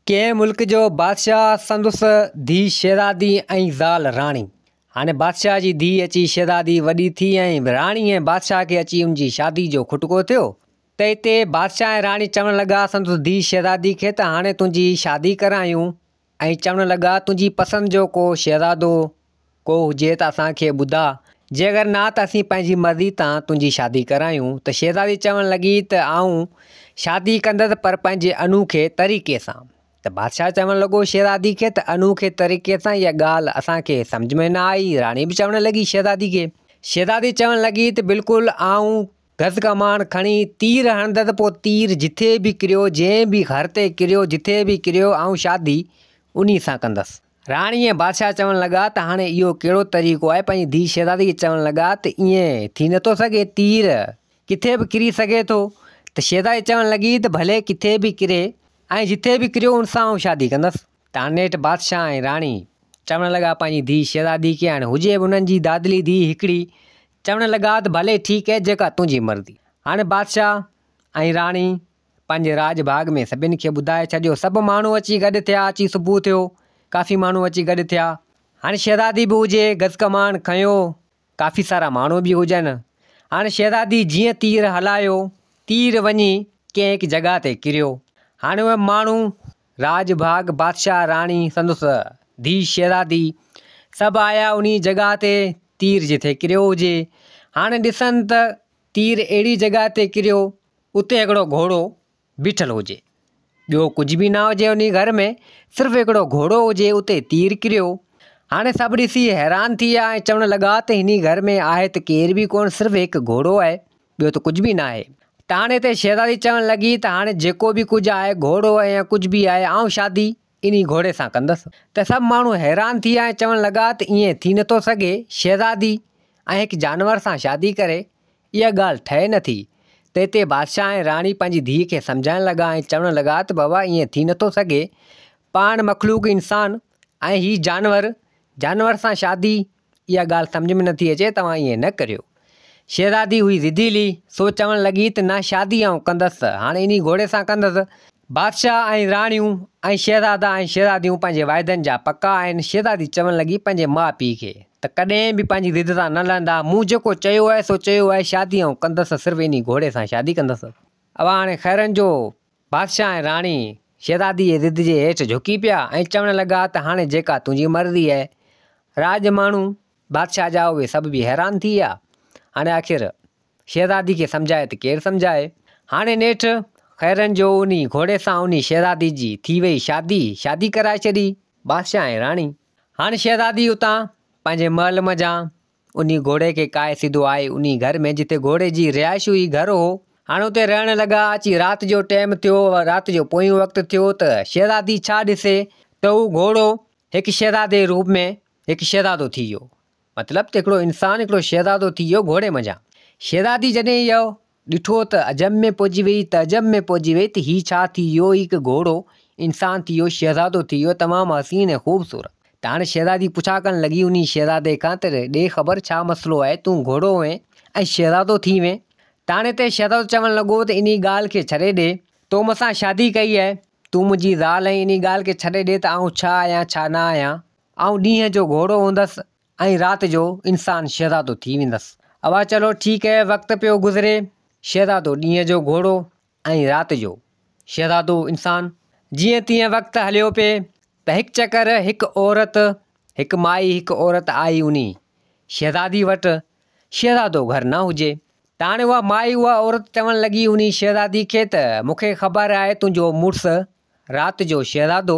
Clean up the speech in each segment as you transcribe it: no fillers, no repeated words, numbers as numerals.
ڪنهن ملڪ جو بادشاهه، سندس ڌيء شهزادي ۽ زال راڻي. هاڻي بادشاهه جي ڌيء اچي شهزادي وڏي ٿي ۽ راڻي ۽ بادشاهه کي اچي ان جي شادي جو کٽڪو ٿيو ته اتي بادشاهه ۽ راڻي چوڻ لڳا سندس ڌيء شهزادي کي ته هاڻي تنهنجي شادي ڪرايون ۽ چوڻ لڳا تنهنجي پسند جو ڪو شهزادو ڪو هجي ته اسان کي ٻڌاء، جي اگر نه ته اسين پنهنجي مرضي تان تنهنجي شادي ڪرايون ته شهزادي چوڻ لڳي ته آئون شادي ڪندس پر پنهنجي انوکي طريقي سان. ته بادشاهه چوڻ لڳو شهزادي کي ته انوکي طريقي سان اها ڳالهه اسان کي سمجهه ۾ نه آئي، راڻي به چوڻ لڳي شهزادي کي. شهزادي چوڻ لڳي ته بلڪل آئون گز ڪمان کڻي تير هڻندس پوء تير جٿي به ڪريو جنهن به گهر تي ڪريو جٿي به ڪريو آئون شادي انهي سان ڪندس. راڻي ۽ بادشاهه چوڻ لڳا ته هاڻي اهو ڪهڙو طريقو آهي پنهنجي ڌيء شهزادي کي چوڻ لڳا ته ائين ٿي نٿو سگهي تير ڪٿي به ڪري سگهي ٿو ته شهزادي چوڻ لڳي ته ڀلي ڪٿي به ڪري ۽ جٿي به ڪريو ان سان آئون شادي ڪندس. ته هاڻي نيٺ بادشاهه ۽ راڻي چوڻ لڳا پنهنجي ڌيء شهزادي کي هاڻي هجي به انهن جي دادلي ڌيء هڪڙي چوڻ لڳا ته ڀلي ٺيڪ اهي جيڪا تنهنجي مرضي. هاڻي بادشاهه ۽ راڻي پنهنجي راڄ ڀاڳ ۾ سڀن کي ٻڌائي ڇڏيو. سڀ ماڻهو اچي گڏ ٿيا. اچي صبح ٿيو. ڪافي ماڻهو اچي گڏ ٿيا. هاڻي شهزادي به هجي، گز ڪمان کنيو، ڪافي سارا ماڻهو به هجن. هاڻي شهزادي جيئن تير هلايو، تير وڃي ڪنهن هڪ جڳهه تي ڪريو. هاڻي اهي ماڻهو راڄ ڀاڳ، بادشاهه، راڻي، سندس ڌيء شهزادي سڀ آيا انهي جڳهه تي تير جٿي ڪريو هجي. هاڻي ڏسن ته تير اهڙي جڳهه تي ڪريو اتي هڪڙو گهوڙو بيٺل هجي. ٻيو ڪجهه به نه هجي انهي گهر ۾ صرف هڪڙو گهوڙو هجي اتي تير ڪريو. هاڻي سڀ ڏسي حيران ٿي ويا ۽ چوڻ لڳا ته هني گهر ۾ آهي ته ڪير به ڪونه صرف هڪ گهوڙو آهي. ٻيو ته ڪجهه به ناهي. ته هاڻي هتي شهزادي چوڻ لڳي ته هاڻي جيڪو به ڪجهه آهي، گهوڙو آهي يا ڪجهه به آهي، آئون شادي انهي گهوڙي سان ڪندس. ته سڀ ماڻهو حيران ٿي ويا ۽ چوڻ لڳا ته ائين ٿي نٿو سگهي، شهزادي ۽ هڪ جانور سان شادي ڪري، اها ڳالهه ٺهي نٿي. ته هتي بادشاهه ۽ راڻي پنهنجي ڌيء کي سمجهائڻ لڳا ۽ چوڻ لڳا ته بابا ائين ٿي نٿو سگهي، پاڻ مخلوق انسان ۽ هي جانور، جانور سان شادي، اها ڳالهه سمجهه ۾ نٿي اچي، توهان ائين نه ڪريو. شهزادي هئي ضديلي، سو چوڻ لڳي ته نه شادي آئون ڪندس ته هاڻي انهي گهوڙي سان ڪندس. بادشاهه ۽ راڻيون ۽ شهزادا ۽ شهزاديون پنهنجي واعدن جا پڪا آهن. شهزادي چوڻ لڳي پنهنجي ماء پيء کي ته ڪڏهن به پنهنجي ضد تان نه لهندا، مون جيڪو چيو آهي سو چيو آهي، شادي آئون ڪندس ته صرف انهي گهوڙي سان شادي ڪندس. اوهان هاڻي خيرن جو بادشاهه ۽ راڻي شهزادي جي ضد جي هيٺ جهڪي پيا ۽ چوڻ لڳا ته هاڻي جيڪا تنهنجي مرضي آهي. راڄ ماڻهو بادشاهه جا اهي سڀ به حيران ٿي ويا. هاڻي آخر شهزادي کي سمجهائي ته ڪير سمجهائي. هاڻي نيٺ خيرن جو انهي گهوڙي سان انهي شهزادي جي ٿي وئي شادي، شادي ڪرائي ڇڏي بادشاهه ۽ راڻي. هاڻي شهزادي اتان پنهنجي محل منجهان انهي گهوڙي کي ڪاهي سڌو آئي انهي گهر ۾ جتي گهوڙي جي رهائش هئي، گهر هو. هاڻي اتي رهڻ لڳا. اچي رات جو ٽيم ٿيو، رات جو پويون وقت ٿيو ته شهزادي ڇا ڏسي ته هو گهوڙو هڪ شهزادي جي روپ ۾ هڪ شهزادو ٿي ويو. مطلب ته هڪڙو انسان هڪڙو شهزادو ٿي ويو گهوڙي منجهان. شهزادي جڏهن اهو ڏٺو ته عجب ۾ پئجي ويئي، تعجب ۾ پئجي ويئي ته هي ڇا ٿي ويو، هي هڪ گهوڙو انسان ٿي ويو، شهزادو ٿي ويو، تمام حسين ۽ خوبصورت. ته هاڻي شهزادي پڇا ڪرڻ لڳي انهي شهزادي کان ته ڏي خبر ڇا مسئلو آهي، تون گهوڙو هئين ۽ شهزادو ٿي وئين؟ ته هاڻي هتي شهزادو چوڻ لڳو ته انهي ڳالهه کي ڇڏي ڏي، تو مون سان شادي ڪئي آهي، تون منهنجي زال آهين، انهي ڳالهه کي ڇڏي ڏي ته آئون ڇا آهيان ڇا نه آهيان، آئون ڏينهن جو گهوڙو هوندس ۽ رات جو انسان شهزادو ٿي ويندس. اوا چلو ٺيڪ هي وقت پيو گذري، شهزادو ڏينهن جو گهوڙو ۽ رات جو شهزادو انسان. جيئن تيئن وقت هليو پئي ته هڪ چڪر هڪ عورت، هڪ مائي هڪ عورت آئي انهي شهزادي وٽ، شهزادو گهر نه هجي. ته هاڻي اها مائي اها عورت چوڻ لڳي انهي شهزادي کي ته مون کي خبر آهي تنهنجو مڙس رات جو شهزادو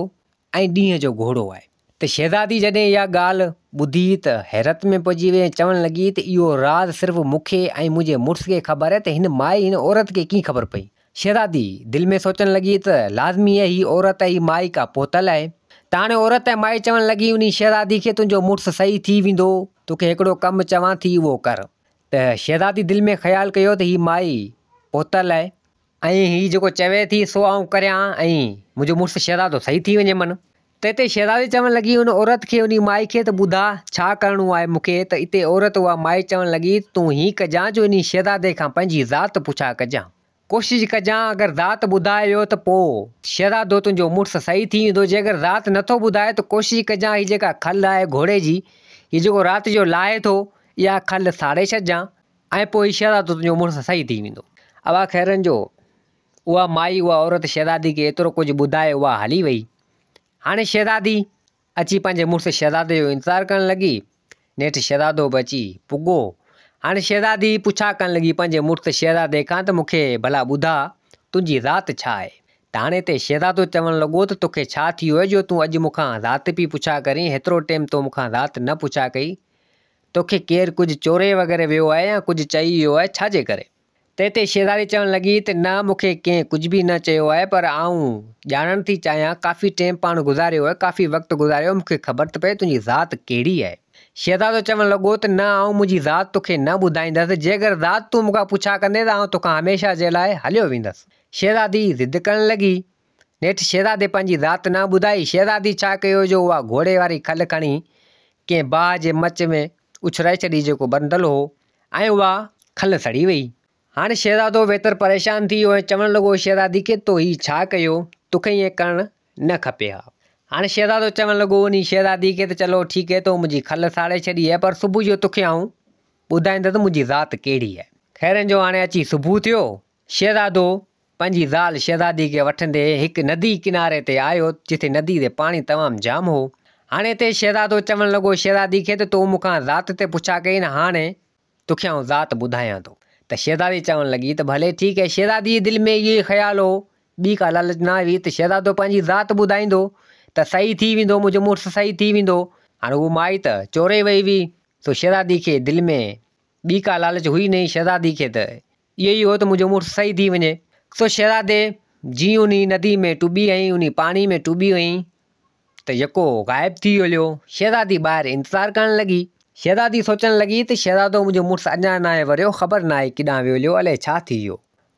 ۽ ڏينهن جو گهوڙو آهي. ته شهزادي جڏهن اها ڳالهه ٻڌي ته حيرت ۾ پئجي وئي ۽ چوڻ لڳي ته اهو راز صرف مون کي ۽ منهنجي مڙس کي خبر آهي ته هن مائي هن عورت کي ڪيئن خبر پئي. شهزادي دل ۾ سوچڻ لڳي ته لازمي آهي هي عورت ۽ هي مائي ڪا پهتل آهي. ته هاڻي عورت ۽ مائي چوڻ لڳي انهي شهزادي کي تنهنجو مڙس صحيح ٿي ويندو توکي هڪڙو ڪم چوان ٿي اهو ڪر. ته شهزادي دل ۾ خيال ڪيو ته هي مائي پهتل آهي. ۽ هي جيڪو چوي ٿي سو آئون ڪريان ۽ منهنجو مڙس شهزادو صحيح ٿي وڃي من. ته اتي شهزادي چوڻ لڳي ان عورت کي انهي مائي کي ته ٻڌاء ڇا ڪرڻو آهي مون کي ته اتي عورت اها مائي چوڻ لڳي ته تون هين ڪجان جو انهي شهزادي کان پنهنجي ذات پڇا ڪجان. ڪوشش ڪجان اگر ذات ٻڌائي ويو ته پوء شهزادو تنهنجو مڙس صحيح ٿي ويندو جي اگر ذات نٿو ٻڌائي ته ڪوشش ڪجان هي جيڪا کل آهي گهوڙي جي هي جيڪو رات جو لاهي ٿو اها کل ساڙي ڇڏجان ۽ پوء هي شهزادو تنهنجو مڙس صحيح ٿي ويندو. ابا خيرن جو اها مائي اها عورت شهزادي کي ايترو ڪجهه ٻڌائي اها هلي وئي. هاڻي شهزادي اچي پنهنجي مڙس شهزادي جو انتظار ڪرڻ لڳي. نيٺ شهزادو به اچي پڳو. هاڻي شهزادي پڇا ڪرڻ لڳي پنهنجي مڙس شهزادي کان ته مون کي ڀلا ٻڌاء تنهنجي ذات ڇا آهي؟ ته هاڻي هتي شهزادو چوڻ لڳو ته توکي ڇا ٿي ويو آهي جو تون اڄ مون کان ذات پئي پڇا ڪرين، هيترو ٽيم تو مون کان ذات نه پڇا ڪئي، توکي ڪير ڪجهه چوري وغيره ويو آهي يا ڪجهه چئي ويو آهي ڇا جي ڪري؟ تنهن تي شهزادي چوڻ لڳي ته نه مون کي ڪنهن ڪجهه به نه چيو آهي پر آئون ڄاڻڻ ٿي چاهيان ڪافي ٽيم پاڻ گذاريو آهي ڪافي وقت گذاريو آهي مون کي خبر ته پئي تنهنجي ذات ڪهڙي آهي. شهزادو چوڻ لڳو ته نه آئون منهنجي ذات توکي نه ٻڌائيندس جيڪر ذات تون مون کان پڇا ڪندين ته آئون توکان هميشه جي لاء هليو ويندس. شهزادي ضد ڪرڻ لڳي. نيٺ شهزادي پنهنجي ذات نه ٻڌائي. شهزادي ڇا ڪيو جو اها گهوڙي واري کل کڻي ڪنهن باهه جي مچ ۾ اڇرائي ڇڏي جيڪو ٻرندل هو. ۽ اها کل سڙي وئي. هاڻي شهزادو ويتر پريشان ٿي ويو ۽ چوڻ لڳو شهزادي کي تو هي ڇا ڪيو، توکي ائين ڪرڻ نه کپي ها. هاڻي شهزادو چوڻ لڳو انهي شهزادي کي ته چلو ٺيڪ هي تو منهنجي کل ساڙي ڇڏي هي پر صبح جو توکي آئون ٻڌائيندس منهنجي ذات ڪهڙي هي. خيرن جو هاڻي اچي صبح ٿيو، شهزادو پنهنجي زال شهزادي کي وٺندي هڪ ندي ڪناري تي آيو جتي ندي تي پاڻي تمام جام هو. هاڻي هتي شهزادو چوڻ لڳو شهزادي کي ته تو مون کان ذات تي پڇا ڪئي نه هاڻي توکي آئون ذات ٻڌايان ٿو. ته شهزادي چوڻ لڳي ته ڀلي ٺيڪ آهي شهزادي جي دل ۾ اهو ئي خيال هو ٻي ڪا لالچ نه هئي ته شهزادو پنهنجي ذات ٻڌائيندو ته صحيح ٿي ويندو منهنجو مڙس صحيح ٿي ويندو. هاڻي هوء مائي ته چوري وئي هئي سو شهزادي کي دل ۾ ٻي ڪا لالچ هئي نه شهزادي کي ته اهو ئي هو ته منهنجو مڙس صحيح ٿي وڃي. سو شهزادي جيئن انهي ندي ۾ ٽٻي هنئي، انهي پاڻي ۾ ٽٻي هنئي ته يڪو غائب ٿي هليو. شهزادي ٻاهر انتظار ڪرڻ لڳي. شهزادي سوچڻ لڳي ته شهزادو منهنجو مڙس اڃا ناهي وريو، خبر ناهي ڪيڏانهن ويو هليو، الائي ڇا ٿي ويو.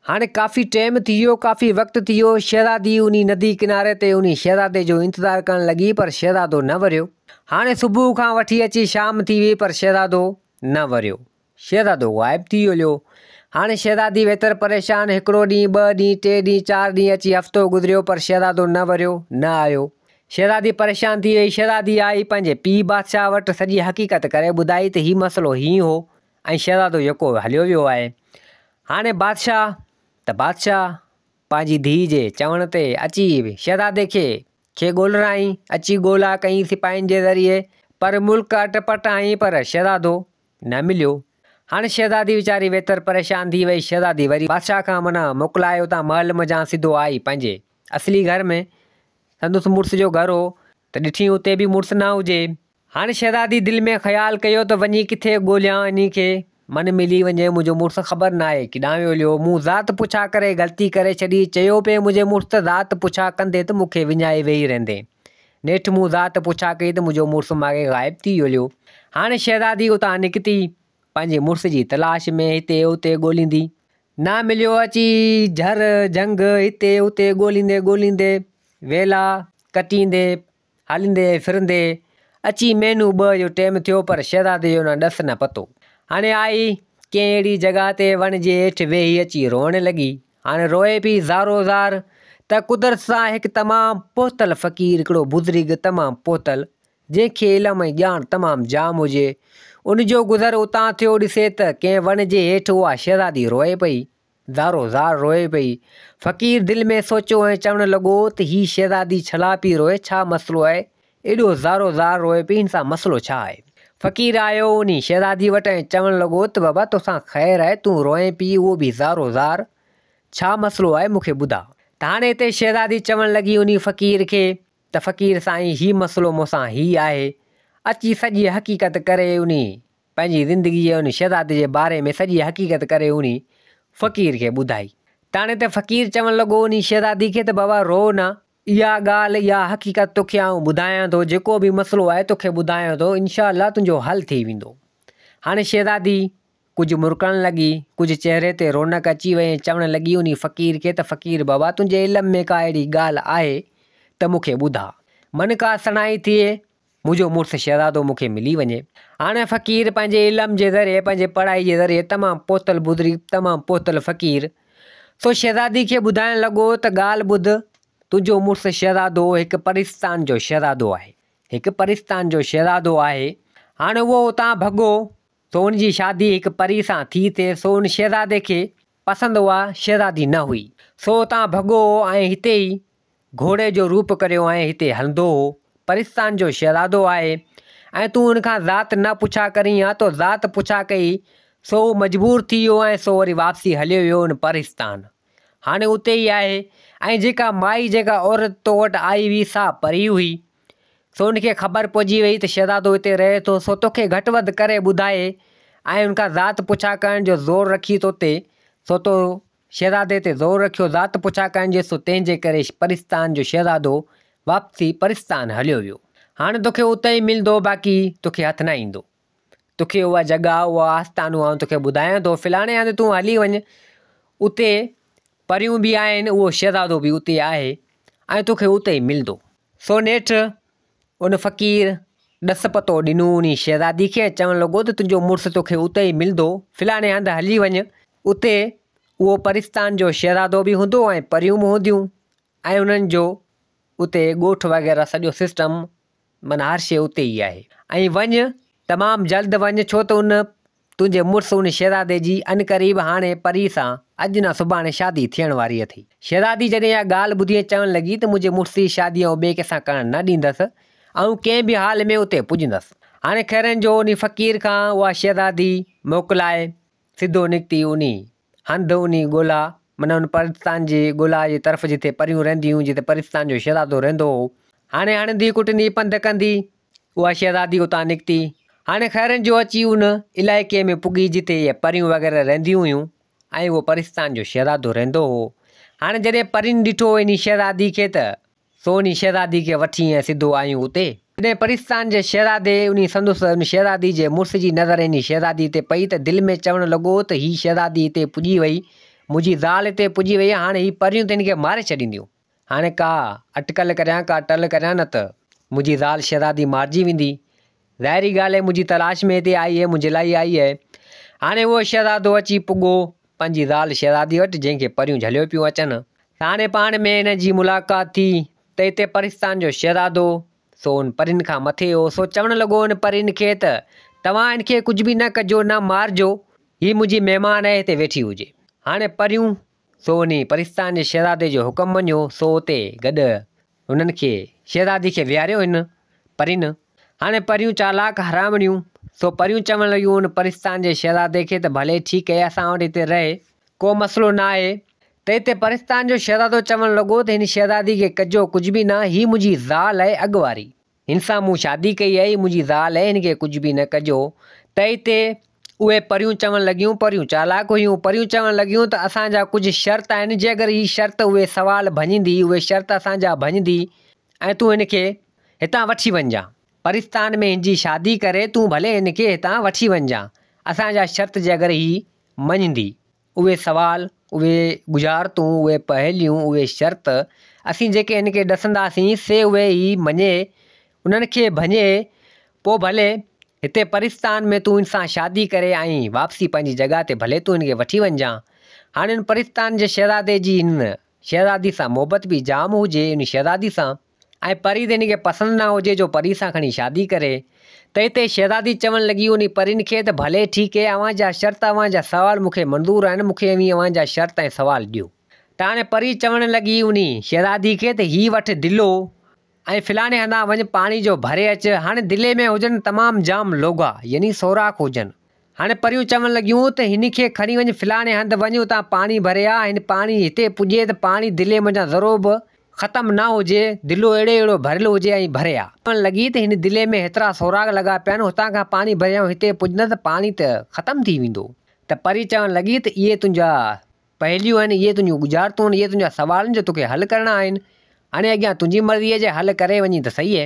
هاڻي ڪافي ٽيم ٿي ويو، ڪافي وقت ٿي ويو، شهزادي انهي ندي ڪناري تي انهي شهزادي جو انتظار ڪرڻ لڳي پر شهزادو نه وريو. هاڻي صبح کان وٺي اچي شام ٿي وئي پر شهزادو نه وريو. شهزادو غائب ٿي هليو. هاڻي شهزادي ويتر پريشان، هڪڙو ڏينهن، ٻه ڏينهن، ٽي ڏينهن، چار ڏينهن اچي هفتو گذريو پر شهزادو نه وريو، نه آيو. شهزادي پريشان ٿي وئي. شهزادي آئي پنهنجي پيء بادشاهه وٽ سڄي حقيقت ڪري ٻڌائي ته هي مسئلو هيئن هو ۽ شهزادو يڪو هليو ويو آهي. هاڻي بادشاهه ته بادشاهه پنهنجي ڌيء جي چوڻ تي اچي شهزادي کي کي ڳولرائين، اچي ڳولا ڪئين سپاهين جي ذريعي پر ملڪ اٽپٽ آئين پر شهزادو نه مليو. هاڻ شهزادي ويچاري ويتر پريشان ٿي وئي. شهزادي وري بادشاهه کان منع موڪلائي اتان محل منجهان سڌو آئي پنهنجي اصلي گهر ۾. سندس مڙس جو گهر هو ته ڏٺي اتي به مڙس نه هجي. هاڻ شهزادي دل ۾ خيال ڪيو ته وڃي ڪٿي ڳوليان انهي کي، من ملي وڃي منهنجو مڙس خبر ناهي ڪيڏانهن ويو هليو. مون ذات پڇا ڪري غلطي ڪري ڇڏي. چيو پئي منهنجي مڙس ته ذات پڇا ڪندي ته مون کي وڃائي ويهي رهندين. نيٺ مون ذات پڇا ڪئي ته منهنجو مڙس ماڳهين غائب ٿي هليو. هاڻي شهزادي اتان نڪتي، پنهنجي مڙس جي تلاش ۾ هتي هتي ڳوليندي. نه مليو اچي جهر جهنگ هتي هتي ڳوليندي ڳوليندي ويلا ڪٽيندي هلندي ڦرندي اچي مهينو ٻه جو ٽيم ٿيو پر شهزادي جو نه ڏس نه پتو. هاڻي آئي ڪنهن اهڙي جڳهه تي وڻ جي هيٺ ويهي اچي روئڻ لڳي. هاڻي روئي پئي زارو زار ته قدرت سان هڪ تمام پهتل فقير هڪڙو بزرگ تمام پهتل جنهن کي علم ۽ ڄاڻ تمام جام هجي ان جو گذر اتان ٿيو ڏسي ته ڪنهن وڻ جي هيٺ اها شهزادي روئي پئي زارو زار روئي پئي فقير دل ۾ سوچيو ۽ چوڻ لڳو ته هي شهزادي ڇلا پئي روئي ڇا مسئلو آهي ايڏو زارو زار روئي پئي هن سان مسئلو ڇا آهي؟ فقير آيو انهي شهزادي وٽ ۽ چوڻ لڳو ته بابا توسان خير آهي تون روئين پئي اهو به زارو زار ڇا مسئلو آهي مون کي ٻڌاء. ته هاڻي هتي شهزادي چوڻ لڳي انهي فقير کي ته فقير سائين هي مسئلو مون سان هي آهي اچي سڄي حقيقت ڪري انهي پنهنجي زندگي جي انهي شهزادي جي باري ۾ سڄي حقيقت ڪري انهي فقير کي ٻڌائي. ته هاڻي هتي فقير چوڻ لڳو انهي شهزادي کي ته بابا روء نه اها ڳالهه، اها حقيقت توکي آئون ٻڌايان ٿو، جيڪو به مسئلو آهي توکي ٻڌايان ٿو، انشاء الله تنهنجو حل ٿي ويندو. هاڻي شهزادي ڪجهه مرڪڻ لڳي، ڪجهه چهري تي رونق اچي وئي ۽ چوڻ لڳي انهي فقير کي ته فقير بابا تنهنجي علم ۾ ڪا اهڙي ڳالهه آهي ته مون کي ٻڌاء. من ڪا سڻائي ٿئي، منهنجو مڙس شهزادو مون کي ملي وڃي. هاڻي فقير پنهنجي علم جي ذريعي، پنهنجي پڙهائي جي ذريعي تمام پهتل بزرگ، تمام پهتل فقير، سو شهزادي کي ٻڌائڻ لڳو ته ڳالهه ٻڌ، تنهنجو مڙس شهزادو هڪ پرستان جو شهزادو آهي. هڪ پرستان جو شهزادو آهي. هاڻي اهو اتان ڀڳو، سو ان جي شادي هڪ پري سان ٿي ٿئي، سو ان شهزادي کي پسند اها شهزادي نه هئي. سو اتان ڀڳو هو ۽ هتي ئي گهوڙي جو روپ ڪريو ۽ هتي هلندو هو. پرستان جو شهزادو آهي ۽ تون هن کان ذات نه پڇا ڪرين ها، تو ذات پڇا ڪئي، سو هو مجبور ٿي ويو ۽ سو وري واپسي هليو ويو ان پرستان. هاڻي اتي ئي آهي ۽ جيڪا مائي جيڪا عورت تو وٽ آئي هئي سا پري هئي. سو ان کي خبر پئجي وئي ته شهزادو هتي رهي ٿو، سو توکي گهٽ وڌ ڪري ٻڌائي ۽ ان کان ذات پڇا ڪرڻ جو زور رکي توتي، سو تو شهزادي تي زور رکيو ذات پڇا ڪرڻ جي سو تنهن جي ڪري پرستان جو شهزادو واپسي پرستان هليو ويو. هاڻي توکي اتي ئي ملندو باقي توکي هٿ نه ايندو. توکي اها جڳهه اهو آستانو آئون توکي ٻڌايان ٿو فلاڻي هنڌ تون هلي وڃ اتي پريون به آهن اهو شهزادو به اتي آهي ۽ توکي اتي ئي ملندو. سو نيٺ ان فقير ڏس پتو ڏنو انهي شهزادي کي ۽ چوڻ لڳو ته تنهنجو مڙس توکي اتي ئي ملندو، فلاڻي هنڌ هلي وڃ، اتي اهو پرستان جو شهزادو به هوندو ۽ پريون به هونديون ۽ انهن جو اتي ڳوٺ وغيره سڄو سسٽم معنيٰ هر شيء اتي ئي آهي ۽ وڃ تمام جلد وڃ ڇو ته ان تنهنجي مڙس ان شهزادي جي عنقريب هاڻي پريء سان اڄ نه سڀاڻي شادي ٿيڻ واري اٿئي. شهزادي جڏهن اها ڳالهه ٻڌي ۽ چوڻ لڳي ته منهنجي مڙس جي شادي آئون ٻئي ڪنهن سان ڪرڻ نه ڏيندس، آئون ڪنهن به حال ۾ اتي پڄندس. هاڻي خيرن جو انهي فقير کان اها شهزادي موڪلائي سڌو نڪتي انهي هنڌ انهي ڳولا معنيٰ ان پرستان جي ڳولا جي طرف جتي پريون رهنديون هيون جتي پرستان جو شهزادو رهندو هو. هاڻي هڻندي ڪٽندي پنڌ ڪندي اها شهزادي اتان نڪتي. هاڻي خيرن جو اچي ان علائقي ۾ پڳي جتي اهي پريون وغيره رهنديون هيون ۽ اهو پرستان جو شهزادو رهندو هو. هاڻي جڏهن پرين ڏٺو انهي شهزادي کي ته سو انهي شهزادي کي وٺي ۽ سڌو آيون اتي. جڏهن پرستان جي شهزادي انهي سندس ان شهزادي جي مڙس جي نظر انهي شهزادي تي پئي ته دل ۾ چوڻ لڳو ته هي شهزادي هتي پڄي وئي، منهنجي زال هتي پڄي وئي، هاڻي هي پريون ته هن کي ماري ڇڏينديون. هاڻي ڪا اٽڪل ڪريان ڪا ٽل ڪريان نه ته منهنجي زال شهزادي مارجي ويندي. ظاهري ڳالهه آهي منهنجي تلاش ۾ هتي آئي آهي منهنجي لاء ئي آئي آهي. هاڻي اهو شهزادو اچي پڳو پنهنجي زال شهزادي وٽ جنهن کي پريون جهليو پيون اچن. هاڻي پاڻ ۾ هن جي ملاقات ٿي ته هتي پرستان جو شهزادو سو ان پرين کان مٿي هو سو چوڻ لڳو ان پرين کي ته توهان هن کي ڪجهه به نه ڪجو نه مارجو هي منهنجي مهمان آهي هتي ويٺي هجي. هاڻي پريون سو انهي پرستان جي شهزادي جو حڪم مڃيو، سو اتي گڏ هنن کي شهزادي کي ويهاريو هن پرين. هاڻي پريون چالاڪ حرامڻيون، سو پريون چوڻ لڳيون ان پرستان جي شهزادي کي ته ڀلي ٺيڪ اهي اسان وٽ هتي رهي، ڪو مسئلو نه آهي. ته هتي پرستان جو شهزادو چوڻ لڳو ته هن شهزادي کي ڪجو ڪجهه به نه، هي منهنجي زال آهي اڳ واري. هن سان مون شادي ڪئي آهي، هي منهنجي زال آهي، هن کي ڪجهه به نه ڪجو. ته اتي اهي پريون چوڻ لڳيون، پريون چالاڪ هيون، پريون چوڻ لڳيون ته اسان جا ڪجهه شرط آهن، جي اگر هي شرط اهي سوال ڀڃيندي، اهي شرط اسان جا ڀڃيندي ۽ تون هن کي هتان وٺي وڃجان. پرستان ۾ هن جي شادي ڪري تون ڀلي هن کي هتان وٺي وڃجان. اسان جا شرط جي اگر هي مڃيندي. اهي سوال، اهي ڳجهارتون، اهي پهيليون، اهي شرط، اسين جيڪي هن کي ڏسنداسين، سي اهي ئي مڃي، انهن کي ڀڃي، پوء ڀلي هتي پرستان ۾ تون هن سان شادي ڪري ۽ واپسي پنهنجي جڳهه تي ڀلي تون هن کي وٺي وڃجان. هاڻي هن پرستان جي شهزادي جي هن شهزادي سان محبت به جام هجي، ان شهزادي سان. ۽ پري ته هن کي پسند نه هجي جو پري سان کڻي شادي ڪري ته هتي شهزادي چوڻ لڳي انهي پرين کي ته ڀلي ٺيڪ اهي اوهان جا شرط اوهان جا سوال مون کي منظور آهن مون کي اوهين اوهان جا شرط ۽ سوال ڏيو ته هاڻي پري چوڻ لڳي انهي شهزادي کي ته هي وٺ دلو ۽ فلاڻي هنڌان وڃ پاڻي جو ڀري اچ هاڻي دلي ۾ هجن تمام جام لوگا يعني سوراخ هجن هاڻي پريون چوڻ لڳيون ته هن کي کڻي وڃ فلاڻي هنڌ وڃ اتان پاڻي ڀري آ، هن پاڻي هتي پڄي ته پاڻي دلي منجهان ذرو به ختم نه هجي، دلو اهڙو اهڙو ڀريل هجي ۽ ڀري آ. چوڻ لڳي ته هن دلي ۾ هيترا سوراخ لڳا پيا آهن، هتان کان پاڻي ڀري آئون هتي پڄندس ته پاڻي ته ختم ٿي ويندو. ته پري چوڻ لڳي ته اهي تنهنجا پهيليون آهن، اهي تنهنجون ڳجهارتون آهن، اهي تنهنجا سوال آهن جو توکي حل ڪرڻا آهن. هاڻي اڳيان تنهنجي مرضي آهي جي حل ڪري وڃين ته سهي.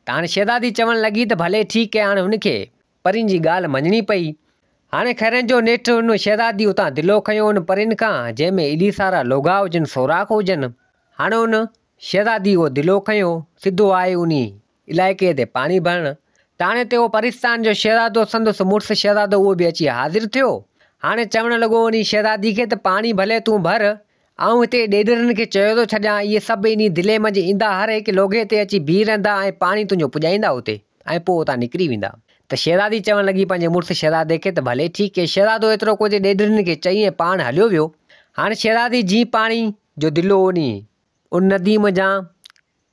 ته هاڻي شهزادي چوڻ لڳي ته ڀلي ٺيڪ آهي هاڻي هن کي پرين جي ڳالهه مڃڻي پئي. هاڻي خيرن جو نيٺ ان شهزادي اتان دلو کنيو ان پرين کان، جنهن ۾ ايڏي سارا لوگها هجن، سوراخ هجن. هاڻي ان شهزادي اهو دلو کنيو، سڌو آئي انهي علائقي تي پاڻي ڀرڻ. ته هاڻي اتي اهو پرستان جو شهزادو سندس مڙس شهزادو اهو به اچي حاضر ٿيو. هاڻي چوڻ لڳو انهي شهزادي کي ته پاڻي ڀلي تون ڀر، آئون هتي ڏيڏرن کي چيو ٿو ڇڏيان، اهي سڀ انهي دلي منجهه ايندا، هر هڪ لوگهي تي اچي بيهي رهندا ۽ پاڻي تنهنجو پڄائيندا اتي ۽ پوء اتان نڪري ويندا. ته شهزادي چوڻ لڳي پنهنجي مڙس شهزادي کي ته ڀلي ٺيڪ اي. شهزادو ايترو ڪجهه ڏيڏرن کي چئي ۽ پاڻ هليو ويو. هاڻ شهزادي جيئن پاڻي جو دلو انهي ان ندي منجهان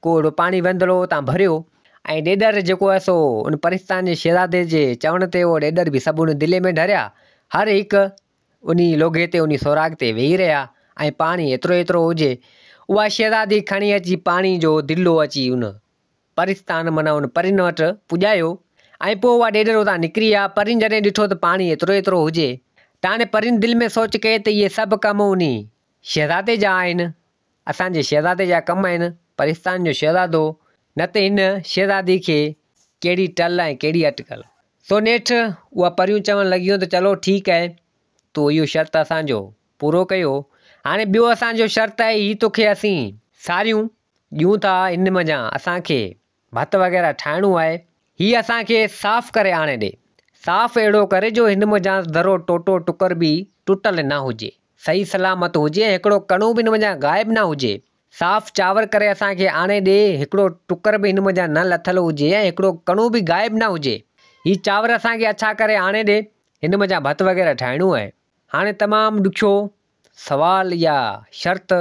ڪو اهڙو پاڻي وهندڙ هو اتان ڀريو ۽ ڏيڏر جيڪو آهي سو ان پرستان جي شهزادي جي چوڻ تي اهو ڏيڏر به سڀ ان دلي ۾ ڍريا. هر هڪ انهي لوگهي تي انهي سوراخ تي ويهي رهيا ۽ پاڻي ايترو ايترو هجي. اها شهزادي کڻي اچي پاڻي جو دلو اچي ان پرستان معنيٰ ان پرين وٽ پڄايو ۽ پوء اها ڏيڏر اتان نڪري آ. پرين جڏهن ڏٺو ته پاڻي ايترو ايترو هجي ته هاڻي پرين دل ۾ سوچ ڪئي ته اهي سڀ ڪم انهي شهزادي جا آهن، اسان جي شهزادي جا ڪم آهن، پرستان جو شهزادو، نه ته هن شهزادي کي ڪهڙي ٽل ۽ ڪهڙي اٽڪل. سو نيٺ اها پريون چوڻ لڳيون ته چلو ٺيڪ آهي، تو اهو شرط اسان جو پورو ڪيو، هاڻي ٻيو اسان جو شرط آهي هي توکي اسين ساريون ڏيون ٿا ان منجهان اسان کي ڀت وغيره ٺاهڻو آهي، هي اسان کي صاف ڪري آڻي ڏي. صاف اهڙو ڪري جو هن منجهان ذرو ٽوٽو ٽڪر به ٽٽل نه هجي. صحيح سلامت هجي ۽ هڪڙو ڪڻو به هن منجهان غائب نه هجي. صاف چانور ڪري اسان کي آڻي ڏي، هڪڙو ٽڪر به هن منجهان نه لٿل هجي ۽ هڪڙو ڪڻو به غائب نه هجي. هي چانور اسان کي اڇا ڪري آڻي ڏي، هن منجهان ڀت وغيره ٺاهڻو آهي. هاڻي تمام ڏکيو سوال يا شرط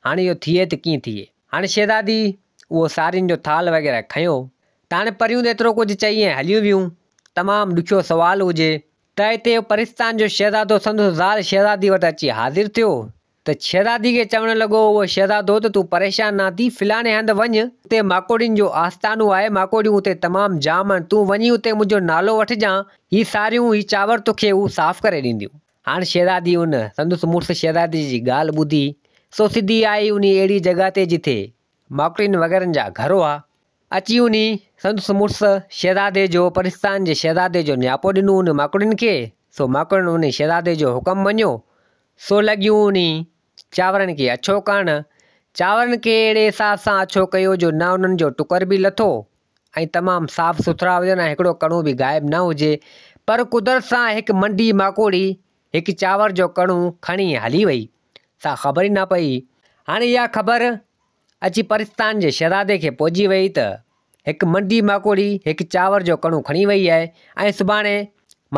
هاڻي اهو ٿئي ته ڪيئن ٿئي. هاڻي شهزادي اهو سارين جو ٿالهه وغيره کنيو ته هاڻي پريون ته ايترو ڪجهه چئي ۽ هليون ويون. تمام ڏکيو سوال هجي ته اتي پرستان جو شهزادو سندس زال شهزادي وٽ اچي حاضر ٿيو ته شهزادي کي چوڻ لڳو اهو شهزادو ته تون پريشان نه ٿي فلاڻي هنڌ وڃ اتي ماڪوڙين جو آستانو آهي ماڪوڙيون اتي تمام جام آهن تون وڃي اتي منهنجو نالو وٺجان هي ساريون هي چانور توکي هو صاف ڪري ڏينديون. هاڻ شهزادي ان، سندس مڙس شهزادي جي ڳالهه ٻڌي، سو سڌي آئي انهي اهڙي جڳهه تي جٿي ماڪوڙين وغيرن جا گهر هئا. اچي انهي، سندس مڙس شهزادي جو، پرستان جي شهزادي جو نياپو ڏنو انهن ماڪوڙين کي، سو ماڪوڙين انهي شهزادي جو حڪم مڃيو، سو لڳيون انهي چانورن کي اڇو ڪرڻ. چانورن کي اهڙي حساب سان اڇو ڪيو جو نه انهن جو ٽڪر به لٿو ۽ تمام صاف سٿرا هجن ۽ هڪڙو ڪڻو به غائب نه هجي پر قدرت سان هڪ منڊي ماڪوڙي هڪ چانور جو ڪڻو کڻي هلي وئي سا خبر ئي نه پئي. هاڻي اها خبر اچي پرستان جي شهزادي کي پهچي وئي ته هڪ منڊي ماڪوڙي هڪ چانور جو ڪڻو کڻي وئي آهي ۽ سڀاڻي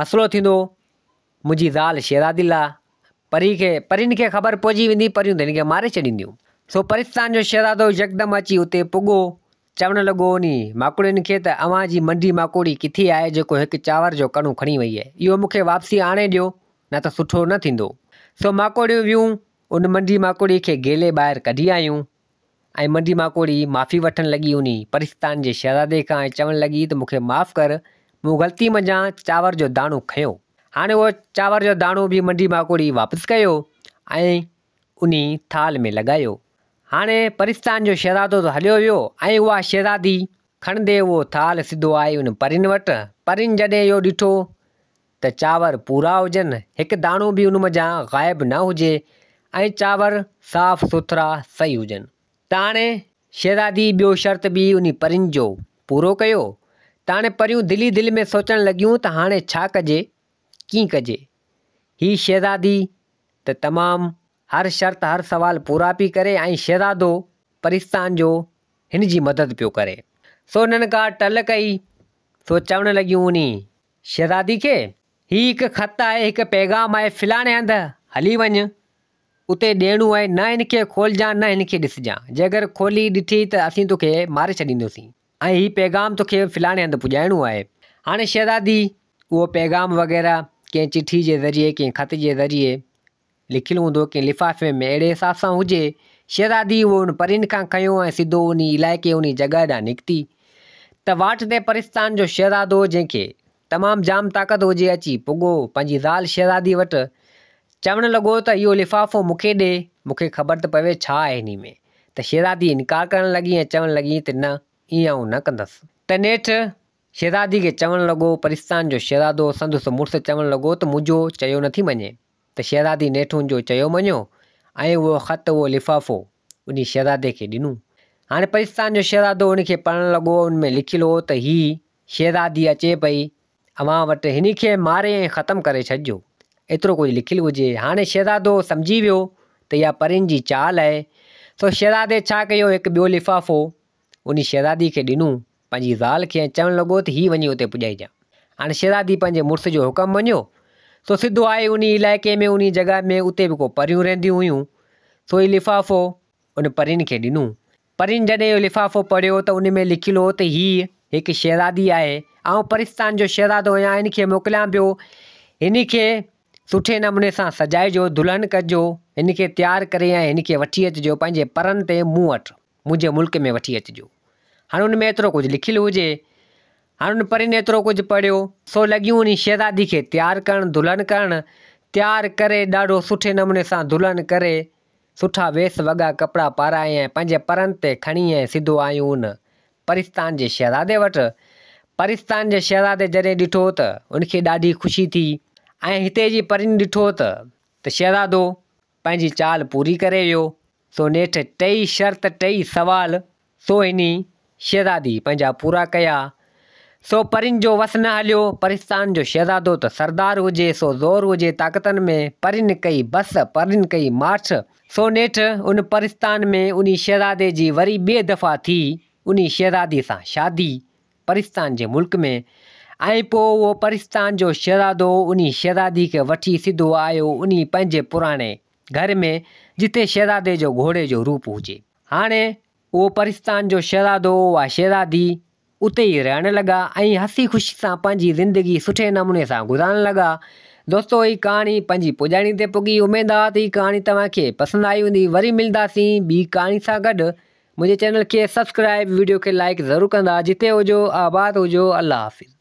مسئلو ٿيندو منهنجي زال شهزادي لاء پري کي پرين کي خبر پئجي ويندي پريون ته هن کي ماري ڇڏينديون. سو پرستان جو شهزادو يڪدم اچي اتي پڳو. چوڻ لڳو انهي ماڪوڙين کي ته اوهان جي منڊي ماڪوڙي ڪٿي آهي جيڪو هڪ چانور جو ڪڻو کڻي وئي آهي اهو مون کي واپسي آڻي ڏيو نه ته سٺو نه ٿيندو. سو ماڪوڙيون ويون ان منڊي ماڪوڙي کي گهيلي ٻاهر ڪڍي آيون. ۽ منڊي ماڪوڙي معافي وٺڻ لڳي انهي پرستان جي شهزادي کان ۽ چوڻ لڳي ته مون کي معاف ڪر مون غلطي منجهان چانور جو داڻو کنيو. هاڻي اهو چانور جو داڻو به منڊي ماڪوڙي واپس ڪيو ۽ انهي ٿالهه ۾ لڳايو. هاڻي پرستان جو شهزادو ته هليو ويو ۽ اها شهزادي کڻندي اهو ٿالهه سڌو آئي ان پرين وٽ. پرين جڏهن اهو ڏٺو ته چانور پورا هجن، هڪ داڻو به ان منجهان غائب نه هجي ۽ چانور صاف سٿرا صحيح هجن. ته هاڻي شهزادي ٻيو شرط به انهي پرين جو پورو ڪيو. ته هاڻي پريون دل ئي دل ۾ سوچڻ لڳيون ته هاڻي ڇا ڪجي، ڪيئن ڪجي؟ هي شهزادي ته تمام هر شرط هر سوال پورا پئي ڪري ۽ شهزادو پرستان جو هن جي مدد پيو ڪري. سو هنن ڪا ٽل ڪئي، سو چوڻ لڳيون انهي شهزادي کي، هي هڪ خط آهي، هڪ پيغام آهي، فلاڻي هنڌ هلي وڃ، اتي ڏيڻو آهي، نه هن کي کولجان نه هن کي ڏسجان، جيڪر کولي ڏٺي ته اسين توکي ماري ڇڏيندوسين ۽ هي پيغام توکي فلاڻي هنڌ پڄائڻو آهي. هاڻي شهزادي اهو پيغام وغيره ڪنهن چٺي جي ذريعي، ڪنهن خط جي ذريعي لکيل هوندو، ڪنهن لفافي ۾ اهڙي حساب سان هجي. شهزادي اهو ان پرين کان کنيو ۽ سڌو انهي علائقي انهي جڳهه ڏانهن نڪتي ته واٽ تي پرستان جو شهزادو جنهن کي تمام جام طاقت هجي اچي پڳو پنهنجي زال شهزادي وٽ چوڻ لڳو ته اهو لفافو مون کي ڏي مون کي خبر ته پوي ڇا آهي انهي ۾ ته شهزادي انڪار ڪرڻ لڳي ۽ چوڻ لڳي ته نه ائين آئون نه ڪندس ته نيٺ شهزادي کي چوڻ لڳو پرستان جو شهزادو سندس مڙس چوڻ لڳو ته منهنجو چيو نٿي مڃين. ته شهزادي نيٺ هن جو چيو مڃيو ۽ اهو خط اهو لفافو انهي شهزادي کي ڏنو. هاڻي پرستان جو شهزادو ان کي پڙهڻ لڳو ان ۾ لکيل هو ته هي شهزادي اچي پئي اوهان وٽ هن کي ماري ۽ ختم ڪري ڇڏجو. ايترو ڪجهه لکيل هجي. هاڻي شهزادو سمجهي ويو ته اها پرين جي چال آهي. سو شهزادي ڇا ڪيو هڪ ٻيو لفافو انهي شهزادي کي ڏنو پنهنجي زال کي ۽ چوڻ لڳو ته هي وڃي اتي پڄائجان. هاڻي شهزادي پنهنجي مڙس جو حڪم مڃيو سو سڌو آئي انهي علائقي ۾ انهي جڳهه ۾ اتي به ڪو پريون رهنديون هيون سو هي لفافو ان پرين کي ڏنو. پرين جڏهن اهو لفافو پڙهيو ته ان ۾ لکيل هو ته هيء هڪ شهزادي آهي. آئون پرستان جو شهزادو آهيان، هن کي موڪليان پيو. هن کي سٺي نموني سان سجائجو، دلهن ڪجو، هن کي تيار ڪري ۽ هن کي وٺي اچجو، پنهنجي پرن تي مون وٽ، منهنجي ملڪ ۾ وٺي اچجو. هاڻي ان ۾ ايترو ڪجهه لکيل هجي. هاڻي ان پرين ايترو ڪجهه پڙهيو، سو لڳيون انهي شهزادي کي تيار ڪرڻ، دلهن ڪرڻ. تيار ڪري ڏاڍو سٺي نموني سان دلهن ڪري، سٺا ويس وڳا ڪپڙا پارائي ۽ پنهنجي پرن تي کڻي ۽ سڌو آيون ان پرستان جي شهزادي وٽ. پرستان جي شهزادي جڏهن ڏٺو ته ان کي ڏاڍي خوشي ٿي ۽ هتي جي پرين ڏٺو ته ته شهزادو پنهنجي چال پوري ڪري ويو سو نيٺ ٽئي شرط ٽئي سوال سو هني شهزادي پنهنجا پورا ڪيا. سو پرين جو وس نه هليو. پرستان جو شهزادو ته سردار هجي، سو زور هجي طاقتن ۾. پرين ڪئي بس، پرين ڪئي ماٺ. سو نيٺ ان پرستان ۾ انهي شهزادي جي وري ٻي دفعا ٿي انهي شهزادي سان شادي پرستان جي ملڪ ۾. ۽ پوء اهو پرستان جو شهزادو انهي شهزادي کي وٺي سڌو آيو انهي پنهنجي پراڻي گهر ۾ جتي شهزادي جو گهوڙي جو روپ هجي. هاڻي اهو پرستان جو شهزادو اها شهزادي اتي ئي رهڻ لڳا ۽ هسي خوشي سان پنهنجي زندگي سٺي نموني سان گذارڻ لڳا. دوستو هي ڪهاڻي پنهنجي پڄاڻي تي پڳي اميد آ ته هي ڪهاڻي توهان کي پسند آئي هوندي وري ملداسين ٻي ڪهاڻي سان گڏ منهنجي چينل کي سبسڪرائب ويڊيو کي لائيڪ ضرور ڪندا جتي هجو آباد هجو الله حافظ.